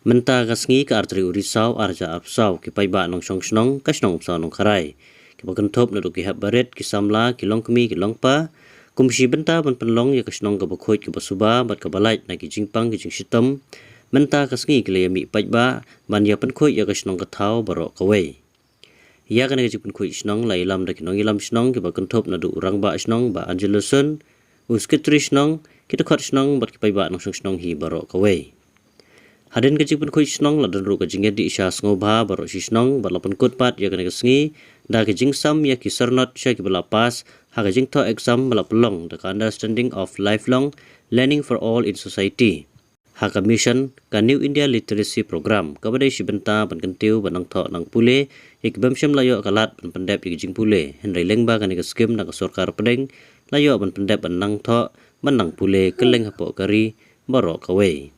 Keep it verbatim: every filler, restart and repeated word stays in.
Mynta ka sngi ka artylli u Risaw arja arphew saw ki paidbah nongshong shnong ka shnong Umsaw Nongkharai, kiba kynthup naduh ki hep barit, ki samla, ki longkmie, ki longpa, kum shi bynta ban pynlong ïa ka shnong kaba khuid, kaba suba bad kaba lait na ki jingpang ki jingshitom. Mynta ka sngi ki la ïa mih paidbah ban ïa pynkhuid ïa ka shnong ka thaw baroh kawei. Ïa kane ka jingpynkhuid shnong la ïalam da ki nongïalam shnong kiba kynthup naduh u rangbah shnong Bah Angelo Sun, u sekretari shnong, ki dkhot shnong bad ki paidbah nongshong shnong hi baroh kawei. Hadien ka jingpynkhuid shnong la don ruh ka jingïadih sha sngewbha baroh shi shnong bad la pynkut pat ïa kane ka sngi da ka jingsam ïa ki syrnod sha kiba la pass ha ka jingthoh exam ba la pynlong da ka Understanding of Lifelong Learning for All in Society ha ka mission ka New India Literacy Program, kaba dei shi bynta ban kyntiew ban nang thoh nang pule ïa ki bym shym la ïoh ka lad ban pyndep ïa ki jingpule, hynrei lyngba kane ka skim na ka sorkar pdeng la ïoh ban pyndep ban nang thoh ban nang pule kylleng hapoh ka ri baroh kawei.